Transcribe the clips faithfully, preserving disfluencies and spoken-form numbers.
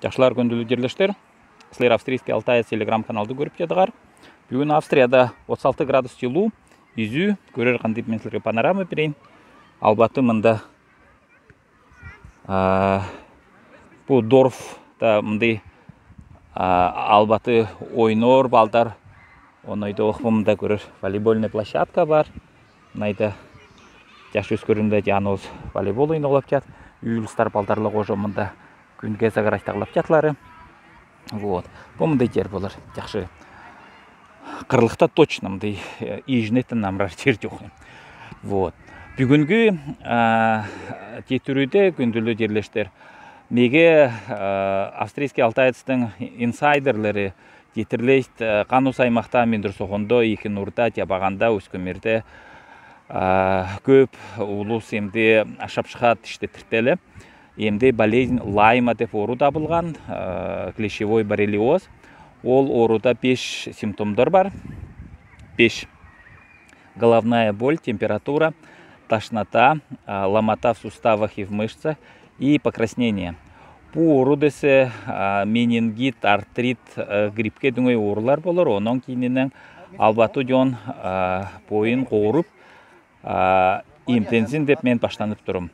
Чахсы, күндүлү тирлештер. Силер «Австрийский Алтай» телеграм-каналды көрүп ядыгар. Бүгүн Австрияда отыз алты градус чылуу, изүү, көрер кандыбыз, мен силерге панорама берейин. Албаты мында, а, бу Дорфта мындай, а, албаты ойнор балдар. Оной да ох, бу мында көрер волейбольный площадка бар. Мынайда чаш-өскелем де, яны, волейбол ойнап алаптчат. Уйластар, балдарлар кожо мында күнге загорать аглаптчатлар. Вот. Бу мындай тер болар. Чахсы. Кырлыхта точно мындай, э, ижнеттен амырар тер чох. Вот. Бүгүнгү, а, тетирүүде, күндүлү тирлештер, меге, а, «Австрийский Алтаецтың» инсайдерлери тетирлейт, э, Канус аймахта Миндир-Сохонда, Ики-Нуурда, Тябаганда, Усть-Кумерде, а, көп улус эмди шапшыха тиштеттиртеле. Эмди болезнь Лайма деп оору табылган, э, клещевой боррелиоз. Ол ооруда беш симптомдар бар. Беш. Головная боль, температура, тошнота, а, ломота в суставах и в мышцах и покраснение. Бу оору десе, а, менингит, артрит, э, гриппке дүңэй оорулар болар, оной кийиннен албаты чон, а, бойын коруп, а, эмдензин деп мен баштанып турам.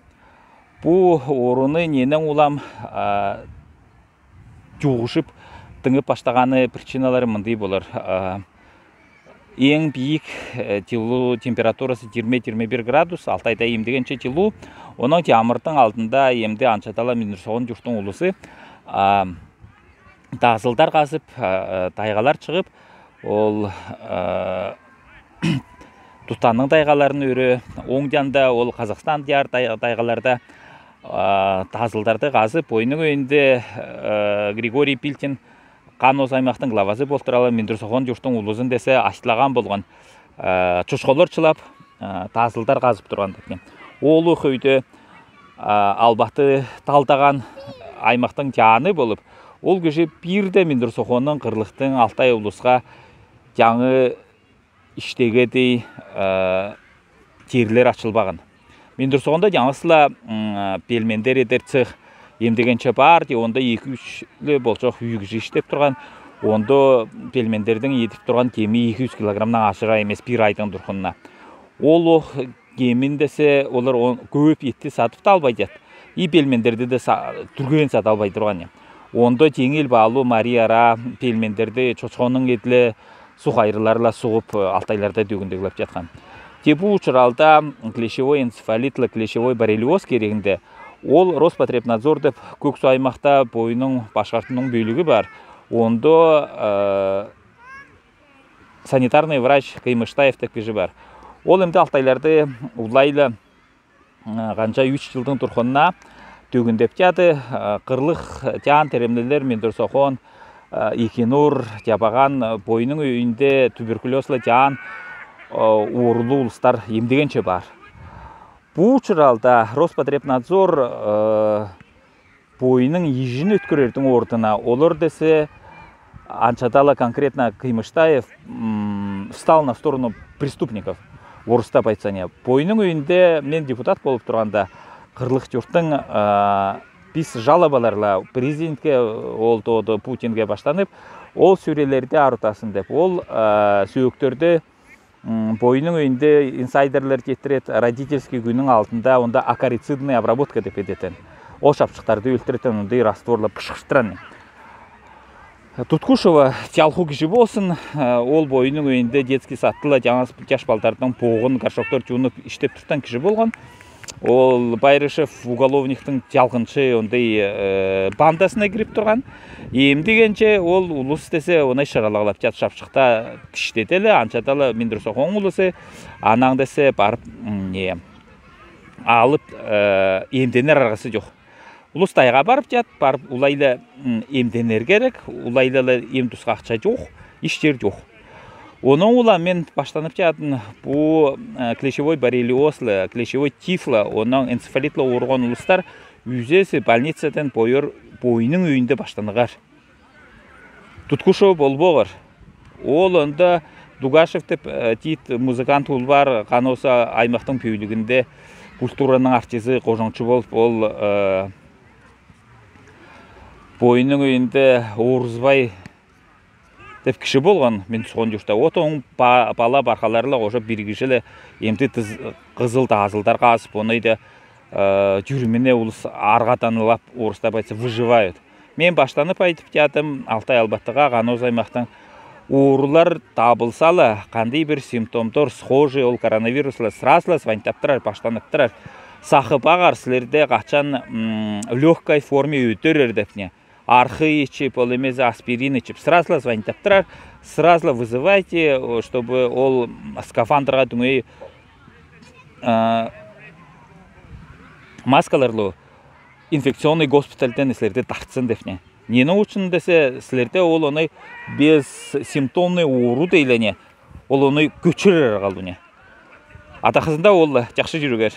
Бу ооруну ненен улам, а, чугушып, тыңып баштаганы причиналары мындай болар. А, эң бийик, э, чылуу температурасы жыйырма, жыйырма бир градус, Алтайда эмдегенче чылуу. Оной амырдың алдында эмди анча даа Миндир-Сохон чурттың улусы, а, тазылдар казып, а, тайгалар чыгып, ол, а, Тутанның тайгаларын өрө, оң чанда ол Казахстан дияр тай-, тайгаларда, а, тазылдарды казып, ойнуң өйүнде, а, Григорий Пильтин, Канус аймахтың главасы болуп туралы, Миндир-Сохон чурттың улузун десе ачлаган болган, а, чочхолор чылап, а, тазылдар казып турган экен. Ол ох өйде, а, албаты талдаган аймахтың чааны болуп, ол кижи бирде Миндир-Сохоннуң, кырлыхтың, Алтай улуска чаңы иштегедей, э, терлер ачылбаган. Миндир-Сохонда чаңгыс-ла, м, пельмендер эдер цех эмдегенче бар, те онда эки-үчле болчок үй кижи иштеп турган. Онда пельмендердиң эдип турган кеми эки-үч килограммдан ашыра эмес бир айдың дургунда. Ол ох кемин десе, олар он-, көп этти сатып да албай чат. И пельмендерди де са-, түрген сата албай турган. Онда жеңил баалуу мари ара пельмендерди чочхоннуң эдиле, сухарьлар-ла сугуп, э, алтайларда дөгүндеглеп жаткан. Те бу учуралда клещевой энцефалит-ла клещевой боррелиоз кирегинде ол Роспотребнадзор деп Көк-Суу аймахта бойнуң башкартуунуң бөлүгү бар. Онда, э, санитарный врач Кыймыштаев деп кижи бар. Ол эмди алтайларды улайлы э, канча үч чылдың тургунда дөгүндеп чады, э, кырлых чаан теремнелер Миндир-Сохон, э, Ики-Нуур, Тябаган, э, бойнуң өйүнде туберкулёзлы чаан, э, оорулуу улустар эмдегенче бар. Бу учуралда Роспотребнадзор, э, бойнуң ижин өткөрердиң ордуна олар десе, анча даа-ла конкретно Кыймыштаев, м, встал на сторону преступников, орустап айтсаң, я. Бойнуң өйүнде мен депутат болуп турганда, кырлых чурттуң, а, биз жалобалар-ла президентке, ол тоодо Путинге баштанып, ол сүүрелерди арутасын деп, ол, а, сөөктерди, м, бойнуң өйүнде инсайдерлер четтирет, родительский күннүң алдында онда акарицидный обработка деп эдеткен. Ол шапшыктарды өлтүреткен, онда растворлап пышкыртыран. Туткушева чалху кижи болсун, э, ол бойнуң өйүнде детский садты-ла, чаңгыс чаш балдардын богун, горшоктор жуунуп иштеп турган кижи болган. Ол Байрышев уголовниктиң жалгынчы ондай, э, бандасына кирип турган. Эмдегенче ол улус десе, оной шыралаглап чат шапшыкта тиштетеле, анча даа-ла Миндир-Сохон улузу, анаң десе барып, м, не, алып, э, эмденер аргасы жок. Улус тайга барып чат, барып улайла, м, эмденер керек, улайла-ла эм-туска акча жок, иш жер жок. Оноң улам мен баштанып чадым бу, э, клещевой боррелиоз-ла, клещевой тиф-ла, оноң энцефалит-ла ооруган улустар үзеси больницадан бойор, бойнуң өйүнде баштаныгар. Туткушева болбогар. Ол онда Дугашев деп, э, тиит музыкант ул бар, Канус аймактың бөлүгүнде культураның артизи, кожоңчу болуп, ол, э, Бойнуң үйинде Орызбай деп киши болган, мин тусхан юртта. Вот он ба-, бала бархаларла уже биргишеле эмди тыз-, кызыл тазылдар казып, оны да, э, тюрьмине улус аргаданлап, орыстап айтса, выживают. Мен баштанып айтып тиядым Алтай Албатыга, Ганаус аймактың. Оорулар табылсала, кандый бир симптомдор схожий ол коронавирусла, сразу звонить таптырар, баштанып турар. Сакы багар, силерде качан, м, лёгкой форме өтер деп не. Архы ичип, ол эмес аспирин ичип, сразу звонить таптырар, сразу вызывайте, о, чтобы ол скафандрга дүңэй, а, маскаларлы инфекционный госпитальдан силерди тартсын деп не. Эмне учун десе, силерде ол оной бессимптомный оору дейле не, ол оной көчүрер калды не. Адахазында ол чакшы жюрюгер.